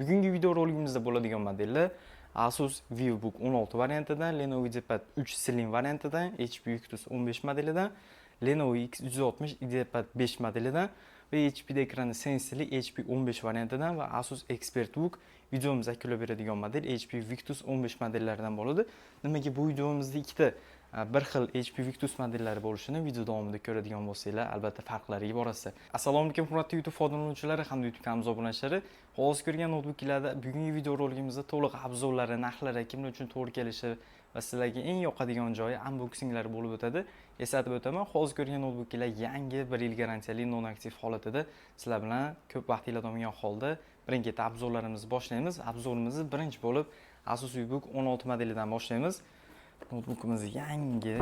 Bugungi videorolikimizda bo'ladigan modellar Asus VivoBook 16 variantidan, Lenovo IdeaPad 3 Slim variantidan, HP Victus 15 modelidan, Lenovo X360 IdeaPad 5 modelidan va HP ekrani sensorli HP 15 variantidan va Asus ExpertBook videomiz yakunlab beradigan model HP Victus 15 modellaridan bo'ladi. Nimaga bu videomizda ikkita bir xil HP Victus modellari bo'lishini video davomida ko'radigan bo'lsanglar, albatta farqlariga borasizlar. Assalomu alaykum, hurmatli YouTube foydalanuvchilari hamda YouTube kanalimiz obunachilari. Hozir ko'rgan noutbuklarda bugungi videorolikimizda to'liq обзор lari, narxlari, kimlar uchun to'g'ri kelishi va sizlarga eng yoqadigan joyi unboxinglari bo'lib o'tadi. Eslatib o'taman, hozir ko'rgan noutbuklar yangi 1 yil garantiyali non-aktiv holatida sizlar bilan ko'p vaqtinglar olmagan holda birin-ketin обзор larimizni boshlaymiz. Обзор imizni birinchi bo'lib Asus VivoBook 16 modelidan boshlaymiz. Noutbukimiz yangi,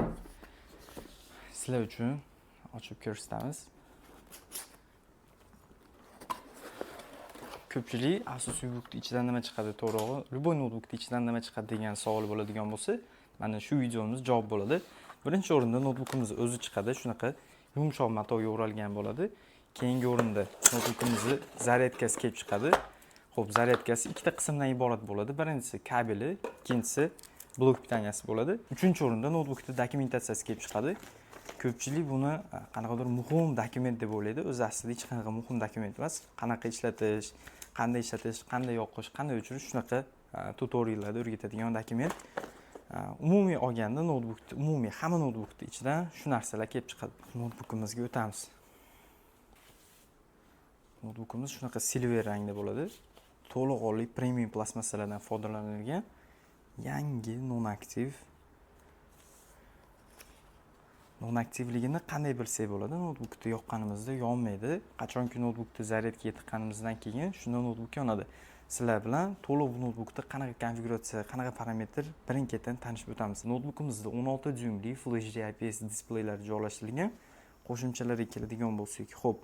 sizlar uchun ochib ko'rsatamiz. Ko'pchilik Asus VivoBookni ichidan nima chiqadi, to'g'rig'i, любой noutbukni ichidan nima chiqadi degan savol bo'ladigan bo'lsa, mana shu videomiz javob bo'ladi. Birinchi o'rinda noutbukimiz o'zi chiqadi, shunaqa yumshoq matoga o'ralgan bo'ladi. Keyingi o'rinda noutbukimizni zaryadkasi kelib chiqadi. Xo'p, zaryadkasi ikkita qismdan iborat bo'ladi. Birinchisi kabeli, ikkinchisi blok питания si bo'ladi. Uchinchi o'rinda noutbukda dokumentatsiyasi kelib chiqadi. Ko'pchilik buni qanaqadir muhim dokument deb o'ylaydi. O'zi aslida hech qanaqa muhim dokument emas. Qanaqa ishlatish, qanday ishlatish, qanday yoqish, qanday o'chirish, shunaqa tutoriallarda o'rgatadigan dokument. Umumiy olganda noutbukni, umumiy hamma noutbukni ichidan shu narsalar kelib chiqadi. Noutbukimizga o'tamiz. Noutbukimiz shunaqa silver rangda bo'ladi. To'laqonli premium plastmassalardan foydalanilgan yangi non-aktiv. Non-aktivligini qanday bilsak bo'ladi? Noutbukni yoqqanimizda yonmaydi. Qachonki noutbukni zaryadkaga tiqqanimizdan keyin shunda noutbuk yonadi. Sizlar bilan to'liq bu noutbukda qanaqa konfiguratsiya, qanaqa parametr birin-ketin tanishib o'tamiz. Noutbukimizda 16 dyuymli Full HD IPS displeylari joylashtirilgan. Qo'shimchalarga keladigan bo'lsak, xo'p,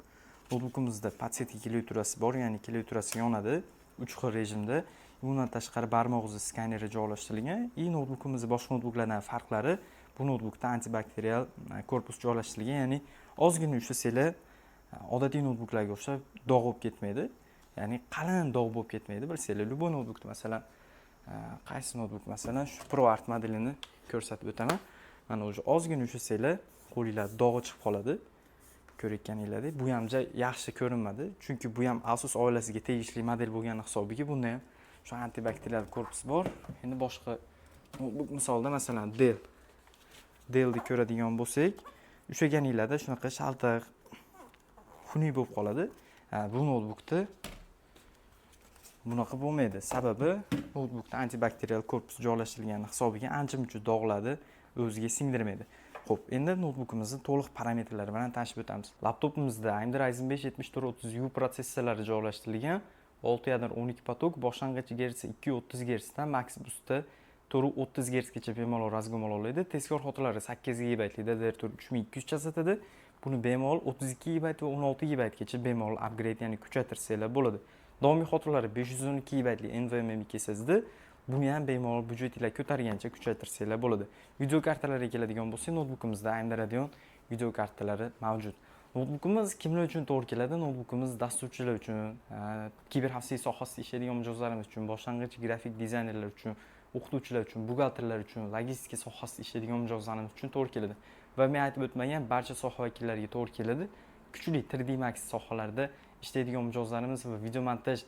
noutbukimizda подсветка klaviaturasi bor, ya'ni klaviaturasi yonadi 3 xil rejimda. Bundan tashqari barmoq izi skaneri joylashtirilgan. И noutbukimizni boshqa noutbuklardan farqlari, bu noutbukda antibakterial korpus joylashtirilgan, ya'ni ozgina ushlasanglar odatiy noutbuklarga o'xshab dog' bo'lib ketmaydi. Ya'ni qalin dog' bo'lib ketmaydi. Bilsanglar, любой noutbukda, masalan, qaysi noutbuk, masalan, shu ProArt modelini ko'rsatib o'taman. Mana, уже ozgina ushlasanglar, qo'linglar dog'i chiqib qoladi. Ko'rayotganinglardek, bu ham ja yaxshi ko'rinmadi, chunki bu ham Asus oilasiga tegishli model bo'lgani hisobiga bunda ham shu antibakterial korpus bor. Endi boshqa noutbuk misolida, masalan, Dell. Dellni ko'radigan bo'lsak, ushlaganinglarda shunaqa shaltaq, xunuk bo'lib qoladi. Bu noutbukda bunaqa bo'lmaydi. Sababi noutbukda antibakterial korpus joylashtirilgani hisobiga ancha-muncha dog'larni o'ziga singdirmaydi. Xo'p, endi noutbukimizni to'liq parametrlari bilan tanishib o'tamiz. Laptopimizda AMD Ryzen 5 7430U protsessorlari joylashtirilgan. 6 yadro, 12 поток, boshlang'ich gertsi 230 Hz dan max boostda 430 Hz gacha bemalol разгон oladi. Tezkor xotiralari 8 GB DDR4 3200 chastotada. Buni bemalol 32 GB va 16 GB gacha bemalol upgrade, ya'ni kuchaytirsanglar bo'ladi. Doimiy xotiralari 512 GB NVMe SSD. Buni ham bemalol byudjetinglar ko'targancha kuchaytirsanglar bo'ladi. Video kartalariga keladigan bo'lsak, noutbukimizda AMD Radeon video kartalari mavjud. Noutbukimiz kimlar uchun to'g'ri keladi? Noutbukimiz dasturchilar uchun, kiber xavfsizlik sohasida ishlaydigan mijozlarimiz uchun, boshlang'ich grafik dizaynerlar uchun, o'qituvchilar uchun, buxgalterlar uchun, logistika sohasida ishlaydigan mijozlarimiz uchun to'g'ri keladi. Va men aytib o'tmagan barcha soha vakillariga to'g'ri keladi. Kuchli 3D Max sohalarida ishlaydigan mijozlarimiz va video montaj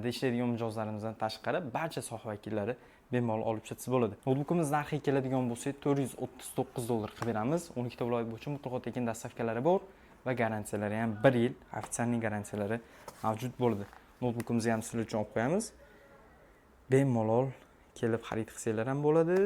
da ishlaydigan mijozlarimizdan tashqari barcha soha vakillari bemalol olib ishlatsa bo'ladi. Noutbukimiz narxiga keladigan bo'lsak, 439 dollar qilib beramiz. 12 ta viloyat bo'yicha mutlaqo tekin доставка lari bor va garantiyalari ham 1 yil, официальный garantiyalari mavjud bo'ladi. Noutbukimizni ham sizlar uchun olib qo'yamiz. Bemalol kelib xarid qilsanglar ham bo'ladi.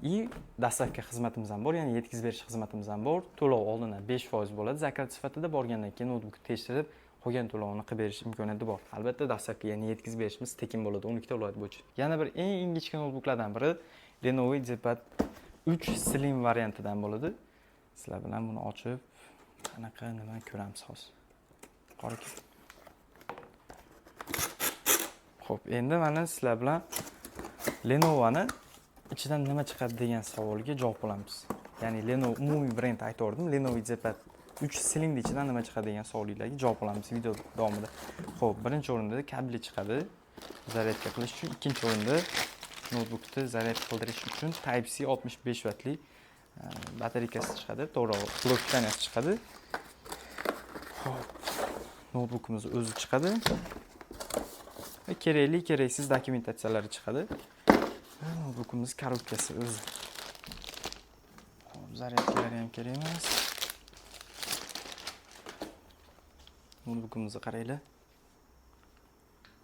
И доставка xizmatimiz ham bor, ya'ni yetkazib berish xizmatimiz ham bor. To'lov oldindan 5% bo'ladi. Заказ sifatida borgandan keyin noutbukni tekshirib, qolgan to'lovini qilib berish imkoniyati bor. Albatta, доставка, ya'ni yetkazib berishimiz tekin bo'ladi 12 ta viloyat bo'yicha. Yana bir eng ingichka noutbuklardan biri Lenovo IdeaPad 3 Slim variantidan bo'ladi. Sizlar bilan buni ochib, qanaqa nima ko'ramiz hozir. Qora aka. Xo'p, endi mana sizlar bilan Lenovo'ni ichidan nima chiqadi degan savolga javob olamiz. Ya'ni Lenovo umumiy brend aytgandim, Lenovo IdeaPad 3 Slimni ichidan nima chiqadi degan savollarga javob olamiz video davomida. Xo'p, birinchi o'rinda kabeli chiqadi. Zaryadka qilish uchun. Ikkinchi o'rinda noutbukni zaryad qildirish uchun Type-C 65 vattli batareykasi chiqadi, to'g'ri, blok питания si chiqadi. Xo'p, noutbukimiz o'zi chiqadi. Va kerakli, keraksiz dokumentatsiyalari chiqadi. Va noutbukimiz коробка si o'zi. Xo'p, zaryadkalari ham kerak emas. Noutbukimizni qaranglar.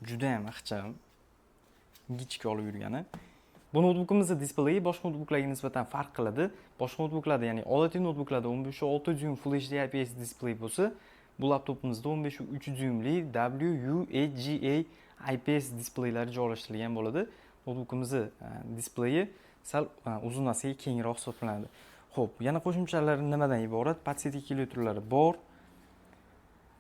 Juda ham ixcham. Ingichka olib yurgani. Bu noutbukimizni displeyi boshqa noutbuklarga nisbatan farq qiladi. Boshqa noutbuklarda, ya'ni odatiy noutbuklarda 15.6 dyum Full HD IPS displey bo'lsa, bu laptopimizda 15.3 dyumli WUHGA IPS displeylari joylashtirilgan bo'ladi. Noutbukimizni displeyi sal uzunasiga kengroq hisoblanadi. Xo'p, yana qo'shimchalar nimadan iborat? Подсветка klaviaturalari bor.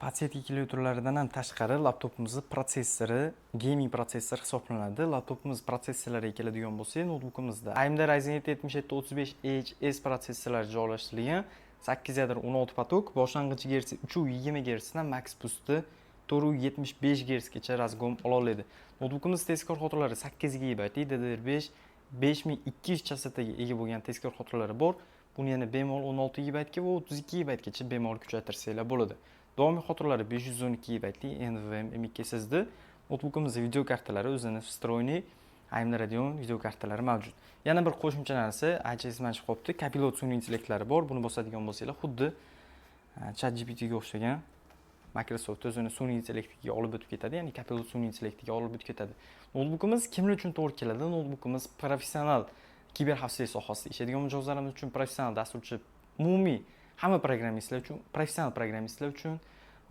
Подсветка klaviaturalaridan ham tashqari laptopimizni protsessori gaming protsessor hisoblanadi. Laptopimiz protsessorlariga keladigan bo'lsak, noutbukimizda AMD Ryzen 7 7735 HS protsessorlari joylashtirilgan. 8 yadro, 16 поток, boshlang'ich gertsi 320 gertsdan max boosti 475 gertsgacha разгон ola oladi. Noutbukimiz tezkor xotiralari 8 GB DDR5 5200 chastotaga ega bo'lgan tezkor xotiralari bor. Buni yana bemalol 16 GB ga va 32 GB gacha bemalol kuchaytirsanglar bo'ladi. Davomiy xotiralari 512 GB NVMe M.2 SSD. Noutbukimiz video kartalari o'zini встроенный AMD Radeon video kartalari mavjud. Yana bir qo'shimcha narsa, ancha esimdan chiqib qolibdi. Copilot sun'iy intellektlari bor. Buni bosadigan bo'lsanglar, xuddi ChatGPT ga o'xshagan Microsoft o'zini sun'iy intellektiga olib o'tib ketadi, ya'ni Copilot sun'iy intellektiga olib o'tib ketadi. Noutbukimiz kimlar uchun to'g'ri keladi? Noutbukimiz professional kiber xavfsizlik sohasida ishlaydigan mijozlarimiz uchun, professional dasturchi, umumiy hamma programmistlar uchun, professional programmistlar uchun,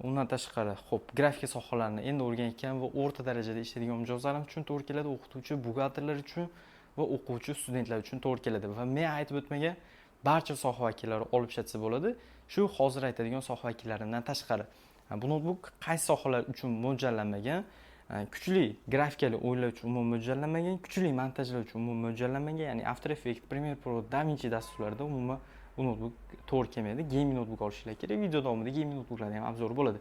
undan tashqari, xo'p, grafika sohalarini endi o'rganayotgan va o'rta darajada ishlaydigan mijozlarimiz uchun to'g'ri keladi, o'qituvchi, buxgalterlar uchun va o'quvchi, studentlar uchun to'g'ri keladi. Va men aytib o'tmagan barcha soha vakillari olib ishlatsa bo'ladi. Shu hozir aytadigan soha vakillaridan tashqari. Bu noutbuk qaysi sohalar uchun mo'ljallanmagan? Kuchli grafikali o'yinlar uchun umuman mo'ljallanmagan, kuchli montajlar uchun umuman mo'ljallanmagan, ya'ni After Effects, Premiere Pro, DaVinci dasturlarida umuman bu noutbuk to'g'ri kelmaydi. Gaming noutbuk olishinglar kerak. Video davomida gaming noutbuklarni ham обзор bo'ladi.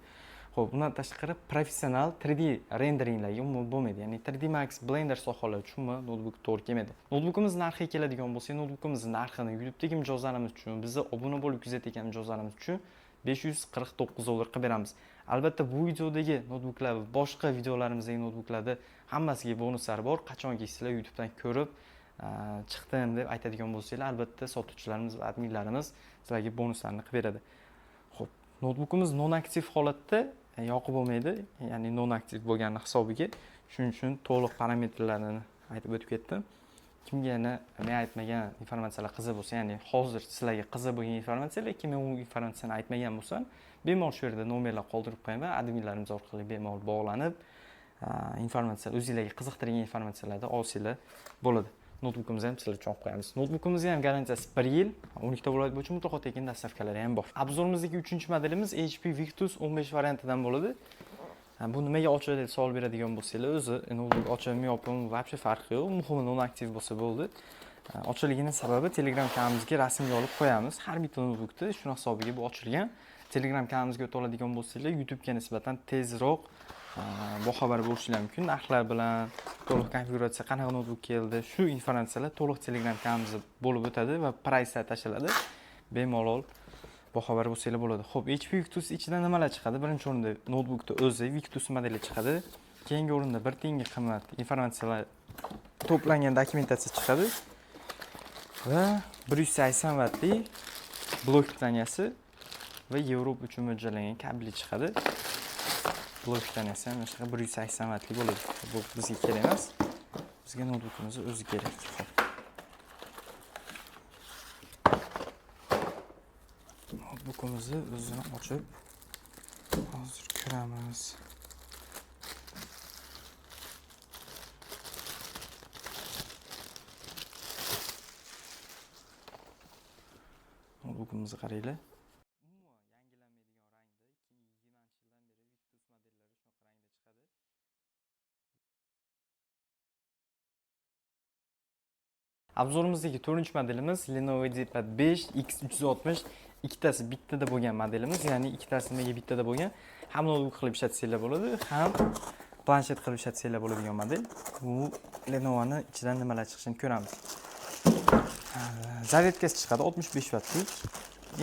Xo'p, undan tashqari professional 3D renderinglarga umuman bo'lmaydi. Ya'ni 3D Max, Blender sohalari uchun umuman noutbuk to'g'ri kelmaydi. Noutbukimiz narxiga keladigan bo'lsak, noutbukimiz narxini YouTube'dagi mijozlarimiz uchun, bizni obuna bo'lib kuzatayotgan mijozlarimiz uchun 549 dollar qilib beramiz. Albatta bu videodagi noutbuklar va boshqa videolarimizdagi noutbuklarda hammasiga bonuslar bor. Qachonki sizlar YouTube'dan ko'rib chiqdim deb aytadigan bo'lsanglar, albatta sotuvchilarimiz va adminlarimiz sizlarga bonuslarni qilib beradi. Xo'p, noutbukimiz non-aktiv holatda yoqib bo'lmaydi, ya'ni non-aktiv bo'lgani hisobiga. Shuning uchun to'liq parametrlarini aytib o'tib ketdim. Kimga yana men aytmagan informatsiyalar qiziq bo'lsa, ya'ni hozir sizlarga qiziq bo'lgan informatsiya, lekin men u informatsiyani aytmagan bo'lsam, bemalol shu yerda nomerlar qoldirib qo'yaman, adminlarimiz orqali bemalol bog'lanib, informatsiya, o'zinglarga qiziqtirgan informatsiyalarni olsanglar bo'ladi. Noutbukimizni ham sizlar uchun olib qo'yamiz. Noutbukimizni ham garantiyasi 1 yil, 12 ta viloyat bo'yicha mutlaqo tekin доставка lari ham bor. Обзор imizdagi 3-modelimiz HP Victus 15 variantidan bo'ladi. Bu nimaga ochiq deb savol beradigan bo'lsanglar, o'zi noutbuk ochiqmi yo'qmi вообще farqi yo'q. Muhimi non-aktiv bo'lsa bo'ldi. Ochiqligini sababi Telegram kanalimizga rasmga olib qo'yamiz. Har bitta noutbukni shuni hisobiga bu ochilgan. Telegram kanalimizga o'ta oladigan bo'lsanglar, YouTube'ga nisbatan tezroq boxabar bo'lishinglar mumkin. Narxlar bilan, to'liq konfiguratsiya, qanaqa noutbuk keldi, shu informatsiyalar to'liq Telegram kanalimizda bo'lib o'tadi va прайс lar tashlanadi. Bemalol boxabar bo'lsanglar bo'ladi. Xo'p, HP Victus ichidan nimalar chiqadi? Birinchi o'rinda noutbukni o'zi Victus modeli chiqadi. Keyingi o'rinda bir tiyinga qimmat informatsiyalar to'plangan dokumentatsiya chiqadi. Va 180 vattli blok питания si va Yevropa uchun mo'ljallangan kabeli chiqadi. Blok питания si ham mana shunaqa 180 vattli bo'ladi. Bu bizga kerak emas. Bizga noutbukimizni o'zi kerak. Xo'p. Noutbukimizni o'zini ochib hozir ko'ramiz. Noutbukimizni qaranglar. Umuman yangilanmaydigan rangda 2020 yildan beri Victus modellari shunaqa rangda chiqadi. Обзор imizdagi 4-modelimiz Lenovo IdeaPad 5 X360, ikkitasi bittada bo'lgan modelimiz, ya'ni ikkitasi nega bittada bo'lgan? Ham noutbuk qilib ishlatsanglar bo'ladi, ham Planshet qilib ishlatsanglar bo'ladigan model. Bu Lenovo'ni ichidan nimalar chiqishini ko'ramiz. Zaryadkasi chiqadi 65 vattlik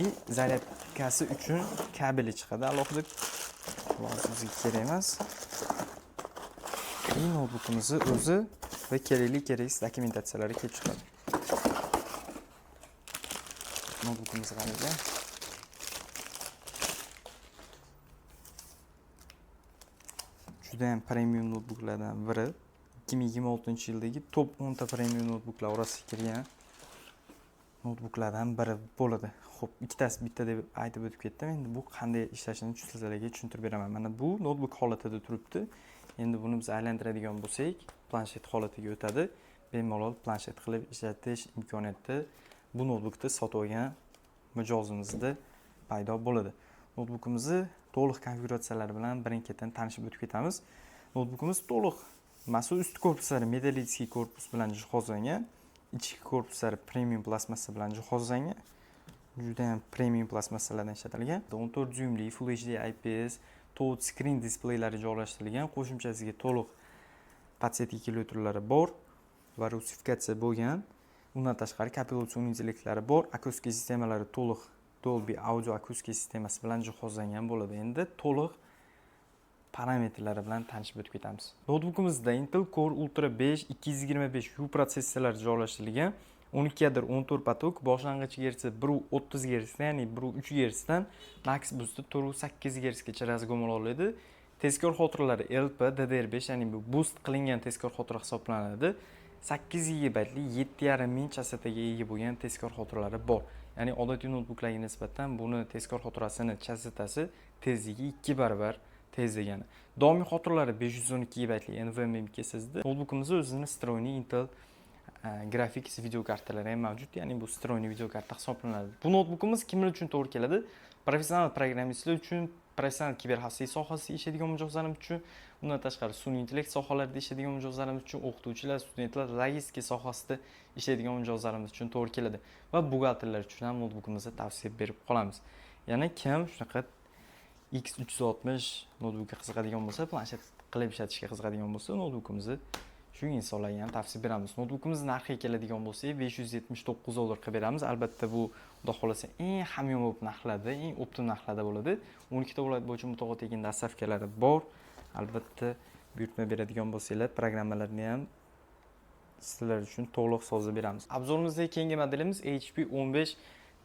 и zaryadkasi uchun kabeli chiqadi alohida. Hozir bizga kerak emas. И noutbukimizni o'zi va kerakli keraksiz dokumentatsiyalari kelib chiqadi. Noutbukimiz qanaqa? Juda ham premium noutbuklardan biri. 2026-yildagi top 10 ta premium noutbuklar orasiga kirgan noutbuklardan biri bo'ladi. Xo'p, ikkitasi bitta deb aytib o'tib ketdim. Endi bu qanday ishlashini sizlarga tushuntirib beraman. Mana bu noutbuk holatida turibdi. Endi buni biz aylantiradigan bo'lsak, planshet holatiga o'tadi. Bemalol planshet qilib ishlatish imkoniyati bu noutbukni sotib olgan mijozimizda paydo bo'ladi. Noutbukimizni to'liq konfiguratsiyalari bilan birin-ketin tanishib o'tib ketamiz. Noutbukimiz to'liq mas'ul usti korpuslari металлический korpus bilan jihozlangan, ichki korpuslari premium plastmassa bilan jihozlangan. Juda ham premium plastmassalardan ishlatilgan. 14 dyuymli Full HD IPS touch screen displaylari joylashtirilgan. Qo'shimchasiga to'liq подсветка клавиатуралari bor va rusifikatsiya bo'lgan. Undan tashqari Copilot sun'iy intellektlari bor. Akustika sistemalari to'liq Dolby audio akustika sistemasi bilan jihozlangan bo'ladi. Endi to'liq parametrlari bilan tanishib o'tib ketamiz. Noutbukimizda Intel Core Ultra 5 225U protsessorlari joylashtirilgan. 12 yadro 14 поток, boshlang'ich gertsi 1.30 Hz, ya'ni 1.3 Hz dan max boost'i 4.8 Hz gacha разгон oladi. Tezkor xotiralari LP DDR5, ya'ni bu boost qilingan tezkor xotira hisoblanadi. 8 GBli 7,5 ming chastotaga ega bo'lgan tezkor xotiralari bor. Ya'ni odatiy noutbuklarga nisbatan buni tezkor xotirasini chastotasi tezligi 2 barobar tez degani. Doimiy xotiralari 512 GBli NVMe SSD. Noutbukimizda o'zini встроенный Intel graphics video kartalari ham mavjud, ya'ni bu встроенный video karta hisoblanadi. Bu noutbukimiz kimlar uchun to'g'ri keladi? Professional programmistlar uchun, professional kiberxavfsizlik sohasida ishlaydigan mijozlarimiz uchun, undan tashqari sun'iy intellekt sohalarida ishlaydigan mijozlarimiz uchun, o'qituvchilar, studentlar, logistika sohasida ishlaydigan mijozlarimiz uchun to'g'ri keladi va buxgalterlar uchun ham noutbukimizni tavsiya berib qolamiz. Yana kim shunaqa X360 noutbukka qiziqadigan bo'lsa, planshet qilib ishlatishga qiziqadigan bo'lsa, noutbukimizni shu insonlarga ham tavsiya beramiz. Noutbukimiz narxiga keladigan bo'lsak, $579 qilib beramiz. Albatta bu xudo xohlasa eng hamyonbop narxlarda, eng оптом narxlarda bo'ladi. 12 ta viloyat bo'yicha mutlaqo tekin доставка lari bor. Albatta buyurtma beradigan bo'lsanglar, programmalarni ham sizlar uchun to'liq sozlab beramiz. Обзор imizdagi keyingi modelimiz HP 15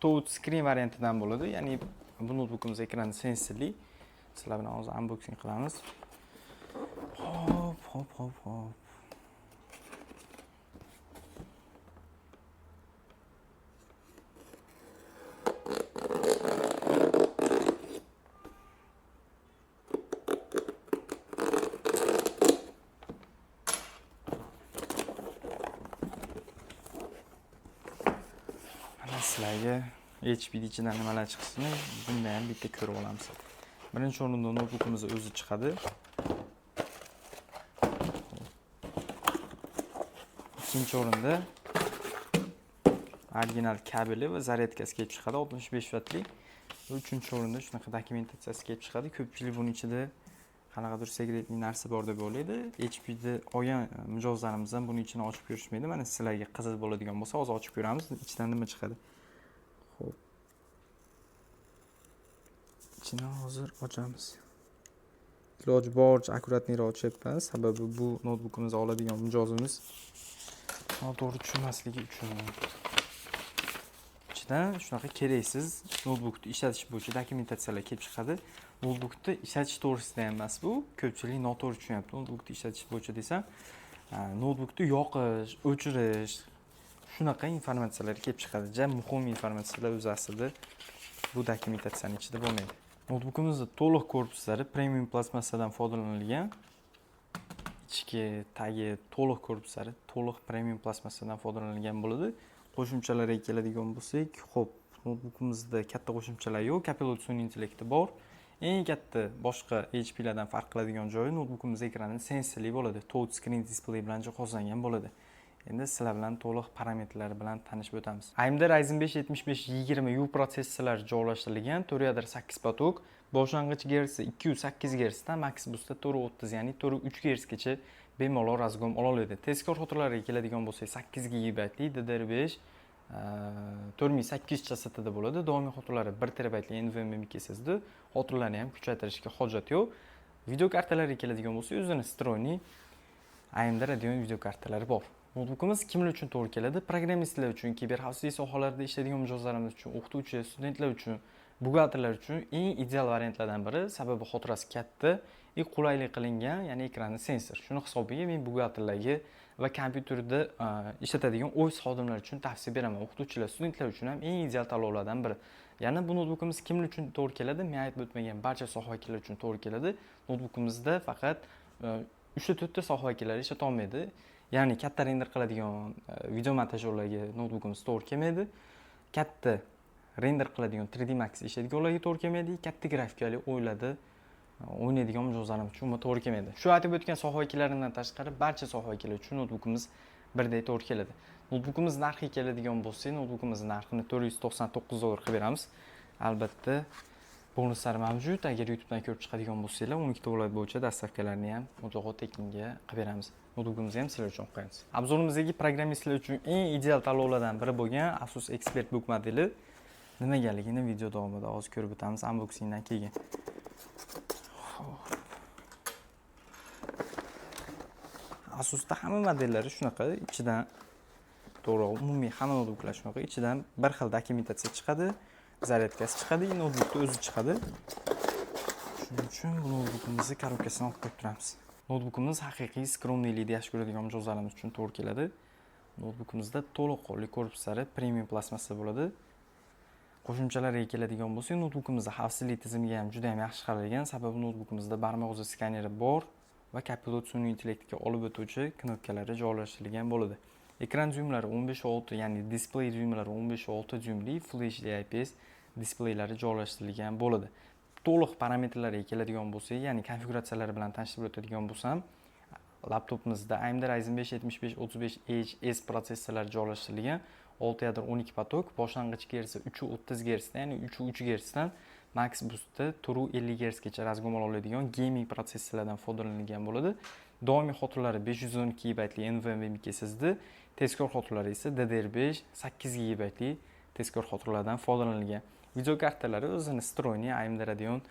touch screen variantidan bo'ladi. Ya'ni bu noutbukimiz ekrani sensorli. Sizlar bilan hozir unboxing qilamiz. Hop, hop, hop, hop. Mana sizlarga HP ichidan nimalar chiqishini bunda ham bitta ko'rib olamiz. Birinchi o'rinda noutbukimiz o'zi chiqadi. Ikkinchi o'rinda original kabeli va zaryadkasi kelib chiqadi, 65 vattli. Va uchinchi o'rinda shunaqa dokumentatsiyasi kelib chiqadi. Ko'pchilik buni ichida qanaqadir секретный narsa bor deb o'ylaydi. HP'ni olgan mijozlarimiz ham buni ichini ochib ko'rishmaydi. Mana sizlarga qiziq bo'ladigan bo'lsa, hozir ochib ko'ramiz, ichidan nima chiqadi. Xo'p. Ichini hozir ochamiz. Iloji boricha аккуратный roq ochyapman, sababi bu noutbukimizni oladigan mijozimiz noto'g'ri tushunmasligi uchun. Ichidan shunaqa keraksiz noutbukni ishlatish bo'yicha dokumentatsiyalar kelib chiqadi. Noutbukni ishlatish to'g'risida ham emas bu. Ko'pchilik noto'g'ri tushunyapti. Noutbukni ishlatish bo'yicha desam, noutbukni yoqish, o'chirish shunaqa informatsiyalar kelib chiqadi. Ja muhim informatsiyalar o'zi aslida bu dokumentatsiyaning ichida bo'lmaydi. Noutbukimizni to'liq korpuslari premium plastmassadan foydalanilgan. Ichki, tagi to'liq korpuslari to'liq premium plastmassadan foydalanilgan bo'ladi. Qo'shimchalarga keladigan bo'lsak, xo'p, noutbukimizda katta qo'shimchalar yo'q, Copilot sun'iy intellekti bor. Eng katta boshqa HPlardan farq qiladigan joyi noutbukimiz ekrani sensorli bo'ladi. Touch screen display bilan jihozlangan bo'ladi. Endi sizlar bilan to'liq parametrlari bilan tanishib o'tamiz. AMD Ryzen 5 7520U protsessorlar joylashtirilgan, 4 yadro 8 поток, Boshlang'ich gertsi 208 gertsdan max boostda 430, ya'ni 4.3 gertsgacha bemalol разгон ola oladi. Tezkor xotiralariga keladigan bo'lsak, 8 gigabaytli DDR5 4800 chastotada bo'ladi. Doimiy xotiralari 1 terabaytli NVMe SSD. Xotiralarni ham kuchaytirishga hojat yo'q. Video kartalariga keladigan bo'lsak, o'zini встроенный AMD Radeon video kartalari bor. Noutbukimiz kimlar uchun to'g'ri keladi? Programmistlar uchun, kiber xavfsizlik sohalarida ishlaydigan mijozlarimiz uchun, o'qituvchi, studentlar uchun, buxgalterlar uchun eng ideal variantlardan biri. Sababi xotirasi katta и qulaylik qilingan, ya'ni ekrani sensor. Shuni hisobiga men buxgalterlarga va kompyuterda ishlatadigan ofis xodimlari uchun tavsiya beraman. O'qituvchilar, studentlar uchun ham eng ideal tanlovlardan biri. Yana bu noutbukimiz kimlar uchun to'g'ri keladi? Men aytib o'tmagan barcha soha vakillari uchun to'g'ri keladi. Noutbukimizda faqat 3 ta 4 ta soha vakillari ishlata olmaydi. Ya'ni katta render qiladigan video montajyorlarga noutbukimiz to'g'ri kelmaydi. Katta render qiladigan 3D Max ishlaydiganlarga to'g'ri kelmaydi. Katta grafikali o'yinlarda o'ynaydigan mijozlarimiz uchun to'g'ri kelmaydi. Shu aytib o'tgan soha vakillaridan tashqari barcha soha vakillari uchun noutbukimiz birdek to'g'ri keladi. Noutbukimiz narxiga keladigan bo'lsak, noutbukimiz narxini $499 qilib beramiz. Albatta bonuslar mavjud. Agar YouTubedan ko'rib chiqadigan bo'lsanglar, 12 ta viloyat bo'yicha доставка larni ham mutlaqo tekinga qilib beramiz. Noutbukimizni ham sizlar uchun qo'yamiz. Обзор imizdagi programmistlar uchun eng ideal tanlovlardan biri bo'lgan Asus ExpertBook modeli nimagaligini video davomida hozir ko'rib o'tamiz unboxingdan keyin. Asusda hamma modellari shunaqa, ichidan to'g'ri, umumiy hamma noutbuklar shunaqa, ichidan bir xil dokumentatsiya chiqadi, zaryadkasi chiqadi, noutbukni o'zi chiqadi. Shuning uchun bu noutbukimizni korobkasini olib qo'yib turamiz. Noutbukimiz haqiqiy скромный likni yaxshi ko'radigan mijozlarimiz uchun to'g'ri keladi. Noutbukimizda to'laqonli korpuslari premium plastmassa bo'ladi. Qo'shimchalarga keladigan bo'lsak, noutbukimizda xavfsizlik tizimiga ham juda ham yaxshi qaralgan. Sababi noutbukimizda barmoq izi skaneri bor va Copilot sun'iy intellektga olib o'tuvchi knopkalari joylashtirilgan bo'ladi. Ekran dyuymlari 15.6, ya'ni displey dyuymlari 15.6 dyuymli Full HD IPS displeylari joylashtirilgan bo'ladi. To'liq parametrlarga keladigan bo'lsak, ya'ni konfiguratsiyalari bilan tanishtirib o'tadigan bo'lsam, laptopimizda AMD Ryzen 5 7535 HS protsessorlari joylashtirilgan. 6 yadro 12 поток, boshlang'ich gertsi 330 Hz, ya'ni 3.3 Hz dan max boostda 450 Hz gacha разгон ola oladigan gaming protsessorlardan foydalanilgan bo'ladi. Doimiy xotiralari 512 GB NVMe SSD, tezkor xotiralari esa DDR5 8 GB tezkor xotiralardan foydalanilgan. Video kartalari o'zini встроенный AMD Radeon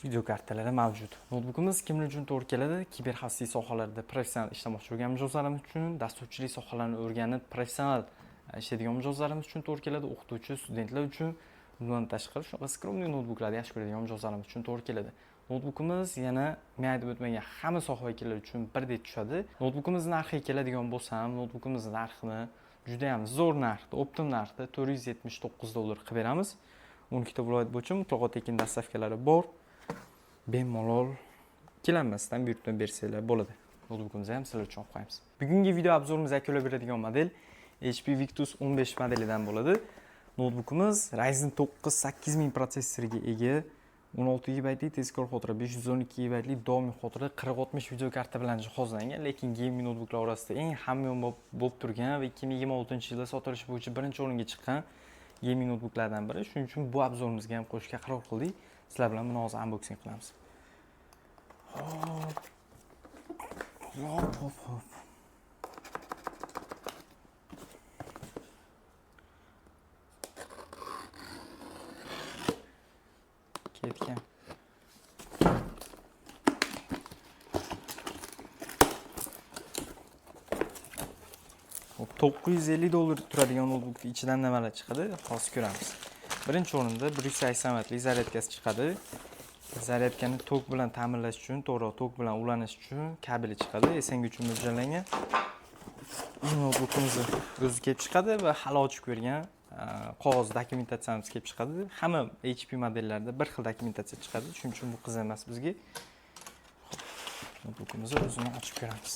video kartalari mavjud. Noutbukimiz kimlar uchun to'g'ri keladi? Kiber xavfsizlik sohalarida professional ishlamoqchi bo'lgan mijozlarimiz uchun, dasturchilik sohalarini o'rganib professional ishlaydigan mijozlarimiz uchun to'g'ri keladi, o'qituvchi, studentlar uchun, bundan tashqari shunaqa скромный noutbuklarni yaxshi ko'radigan mijozlarimiz uchun to'g'ri keladi. Noutbukimiz yana men aytib o'tmagan hamma soha vakillari uchun birdek tushadi. Noutbukimiz narxiga keladigan bo'lsam, noutbukimiz narxini juda ham zo'r narxda, оптом narxda $479 qilib beramiz. 12 ta viloyat bo'yicha mutlaqo tekin доставка lari bor. Bemalol ikkilanmasdan buyurtma bersanglar bo'ladi. Noutbukimizni ham sizlar uchun olib qo'yamiz. Bugungi video обзор imiz yakunlab beradigan model HP Victus 15 modelidan bo'ladi. Noutbukimiz Ryzen 9 8000 protsessoriga ega, 16 GB tezkor xotira, 512 GB doimiy xotira, 4060 video karta bilan jihozlangan, lekin gaming noutbuklar orasida eng hamyonbop bo'lib turgan va 2026-yilda sotilishi bo'yicha birinchi o'ringa chiqqan gaming noutbuklardan biri. Shuning uchun bu обзор imizga ham qo'shishga qaror qildik. Sizlar bilan buni hozir unboxing qilamiz. Hop. Hop, hop, hop. Ketgan. Hop, $950 turadigan noutbukning ichidan nimalar chiqadi? Hozir ko'ramiz. Birinchi o'rinda 180 vattlik zaryadkasi chiqadi. Zaryadkani tok bilan ta'minlash uchun, to'g'riroq tok bilan ulanish uchun kabeli chiqadi. SNG uchun mo'ljallangan. Noutbukimizni o'zi kelib chiqadi va hali ochib ko'rgan qog'oz dokumentatsiyamiz kelib chiqadi. Hamma HP modellarida bir xil dokumentatsiya chiqadi. Shuning uchun bu qiziq emas bizga. Xo'p, noutbukimizni o'zini ochib ko'ramiz.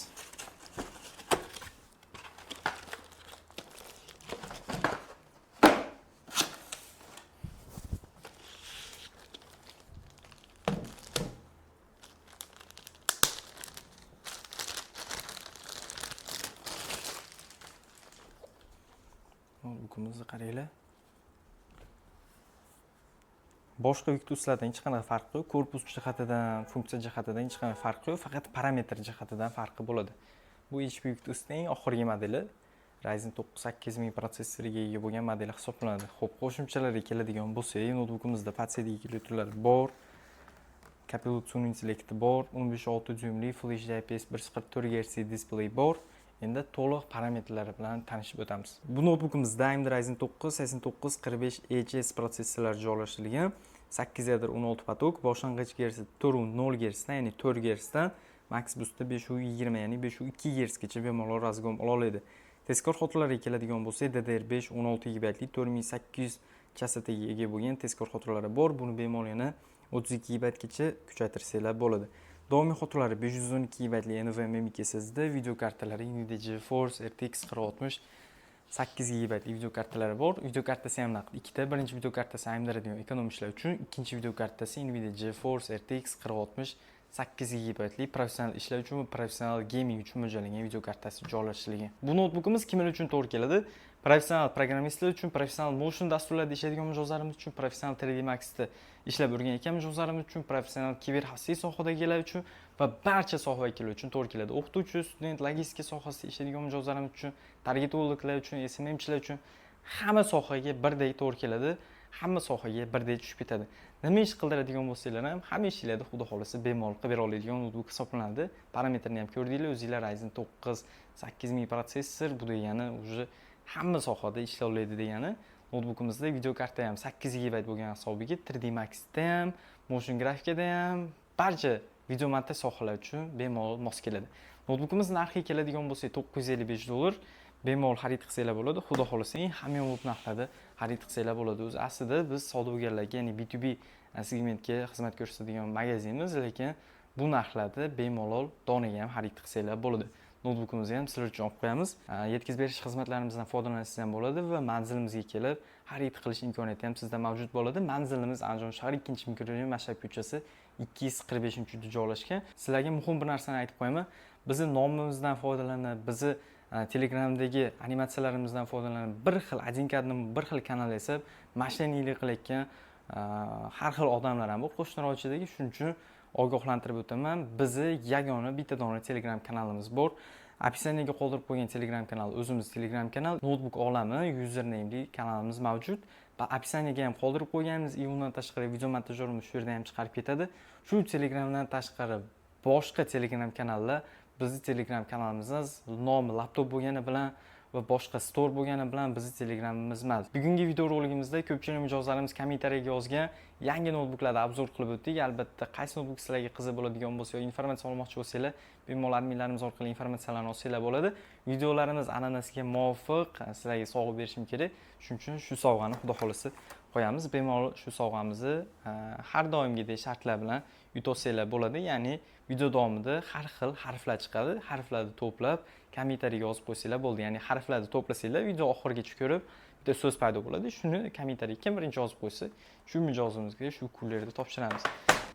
Noutbukimizni qaranglar. Boshqa Victuslardan hech qanaqa farqi yo'q. Korpus jihatidan, funksiya jihatidan hech qanaqa farqi yo'q, faqat parametr jihatidan farqi bo'ladi. Bu HP Victusning eng oxirgi modeli, Ryzen 9 8000 protsessoriga ega bo'lgan modeli hisoblanadi. Xo'p, qo'shimchalarga keladigan bo'lsak, noutbukimizda подсоединитель bor, Copilot sun'iy intellekti bor, 15.6 dyuymli Full HD IPS 144 Hz displey bor. Endi to'liq parametrlari bilan tanishib o'tamiz. Bu noutbukimizda AMD Ryzen 9 8945 HS protsessorlari joylashtirilgan. 8 ядро, 16 поток, boshlang'ich gersi 4.0 Hzdan, ya'ni 4 Hzdan max boostda 5.20, ya'ni 5.2 Hzgacha bemalol разгон ola oladi. Tezkor xotiralarga keladigan bo'lsak, DDR5 16 GBli 4800 chastotaga ega bo'lgan tezkor xotiralari bor. Buni bemalol yana 32 GBgacha kuchaytirsanglar bo'ladi. Doimiy xotiralari 512 GBli NVMe M.2 SSD, video kartalari Nvidia GeForce RTX 4060 8 GBli video kartalari bor. Video kartasi ham naqd ikkita. Birinchi video kartasi AMD Radeon ekonom ishlar uchun, ikkinchi video kartasi Nvidia GeForce RTX 4060 8 GBli professional ishlar uchun va professional gaming uchun mo'ljallangan video kartasi joylashtirilgan. Bu noutbukimiz kimlar uchun to'g'ri keladi? Professional programmistlar uchun, professional motion dasturlarda ishlaydigan mijozlarimiz uchun, professional 3D Maxda ishlab o'rganayotgan mijozlarimiz uchun, professional kiber xavfsizlik sohadagilar uchun va barcha soha vakillari uchun to'g'ri keladi. O'qituvchi, student, logistika sohasida ishlaydigan mijozlarimiz uchun, targetologlar uchun, SMMchilar uchun, hamma sohaga birdek to'g'ri keladi. Hamma sohaga birdek tushib ketadi. Nima ish qildiradigan bo'lsanglar ham, hamma ishinglarni xudo xohlasa bemalol qilib bera oladigan noutbuk hisoblanadi. Parametrini ham ko'rdinglar o'zinglar. Ryzen 9 8000 protsessor, bu degani уже hamma sohada ishlay oladi degani. Noutbukimizda video karta ham 8 GB bo'lgan hisobiga 3D Maxda ham, motion grafikada ham, barcha video montaj sohalari uchun bemalol mos keladi. Noutbukimiz narxiga keladigan bo'lsak, 955 dollar, bemalol xarid qilsanglar bo'ladi. Xudo xohlasa, eng hamyonbop narxlarda xarid qilsanglar bo'ladi. O'zi aslida biz savdogarlarga, ya'ni B2B segmentga xizmat ko'rsatadigan magazinmiz, lekin bu narxlarda bemalol donaga ham xarid qilsanglar bo'ladi. Noutbukimizni ham sizlar uchun olib qo'yamiz. Yetkazib berish xizmatlarimizdan foydalansangiz ham bo'ladi va manzilimizga kelib xarid qilish imkoniyati ham sizda mavjud bo'ladi. Manzilimiz Andijon shahri, 2 mikrorayon, Mashab ko'chasi, 245 uyda joylashgan. Sizlarga muhim bir narsani aytib qo'yaman. Bizni nomimizdan foydalanib, bizni Telegramdagi animatsiyalarimizdan foydalanib, bir xil один к одному bir xil kanal yasab, мошенник lik qilayotgan har xil odamlar ham bor qo'shnirochidagi. Shuning uchun ogohlantirib o'taman. Bizni yagona bitta dona Telegram kanalimiz bor. Описание ga qoldirib qo'ygan Telegram kanal o'zimiz Telegram kanal, Notebook olami usernameli kanalimiz mavjud. Va описание ga ham qoldirib qo'yganmiz. И undan tashqari video montajyorimiz shu yerda ham chiqarib ketadi. Shu Telegramdan tashqari boshqa Telegram kanallar bizni Telegram kanalimiz nomi laptop bo'lgani bilan va boshqa store bo'lgani bilan bizni Telegramimiz emas. Bugungi videoroligimizda ko'pchilik mijozlarimiz kommentariyaga yozgan yangi noutbuklarni обзор qilib o'tdik. Albatta, qaysi noutbuk sizlarga qiziq bo'ladigan bo'lsa yoki informatsiya olmoqchi bo'lsanglar, bemalol adminlarimiz orqali informatsiyalarni olsanglar bo'ladi. Videolarimiz an'anasiga muvofiq sizlarga sovg'a berishim kerak. Shuning uchun shu sovg'ani xudo xohlasa qo'yamiz. Bemalol shu sovg'amizni har doimgidek shartlar bilan yutolsanglar bo'ladi. Ya'ni video davomida har xil harflar chiqadi. Harflarni to'plab kommentariyaga yozib qo'ysanglar bo'ldi. Ya'ni harflarni to'plasanglar, video oxirigacha ko'rib, bitta so'z paydo bo'ladi. Shuni kommentariyaga kim birinchi yozib qo'ysa, shu mijozimizga shu kulerni topshiramiz.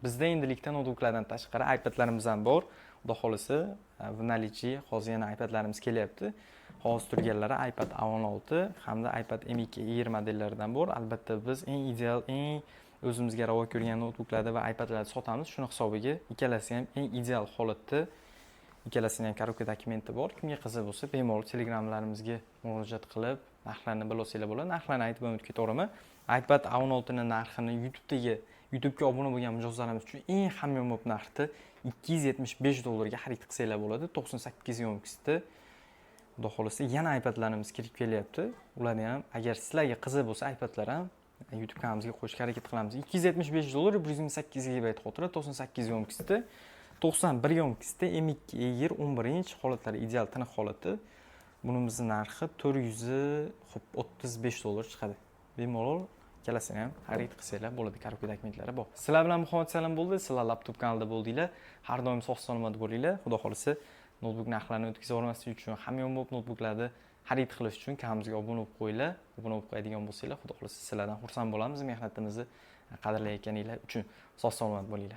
Bizda endilikda noutbuklardan tashqari iPadlarimiz ham bor. Xudo xohlasa, в наличии hozir yana iPadlarimiz kelyapti. Hozir turganlari iPad A16 hamda iPad M2 Air modellaridan bor. Albatta, biz eng ideal, eng o'zimizga ravo ko'rgan noutbuklarni va iPadlarni sotamiz. Shuni hisobiga ikkalasi ham eng ideal holatda, ikkalasini ham коробка dokumenti bor. Kimga qiziq bo'lsa, bemalol Telegramlarimizga murojaat qilib, narxlarni bilib olsanglar bo'ladi. Narxlarni aytib o'tib ketaveraman. iPad A16 ni narxini YouTube'dagi, YouTube'ga obuna bo'lgan mijozlarimiz uchun eng hamyonbop narxda 275 dollarga xarid qilsanglar bo'ladi. 98 ёмкость da. Xudo xohlasa, yana iPadlarimiz kirib kelyapti. Ularni ham, agar sizlarga qiziq bo'lsa, iPadlar ham YouTube kanalimizga qo'yishga harakat qilamiz. 275 dollar, 128 GB xotira, 98 ёмкость da, 91 ёмкость da M2 Air 11 inch, holatlari ideal, tiniq holati. Bunimizni narxi 435 dollar chiqadi. Bemalol ikkalasini ham xarid qilsanglar bo'ladi. Коробка dokumentlari bor. Sizlar bilan Muhammad Salim bo'ldi. Sizlar laptop kanalida bo'ldinglar. Har doim sog' salomat bo'linglar. Xudo xohlasa, noutbuk narxlarini o'tkazib yubormaslik uchun, hamyonbop noutbuklarni xarid qilish uchun kanalimizga obuna bo'lib qo'yinglar. Obuna bo'lib qo'yadigan bo'lsanglar, xudo xohlasa, sizlardan xursand bo'lamiz, mehnatimizni qadrlayotganinglar uchun. Sog' salomat bo'linglar.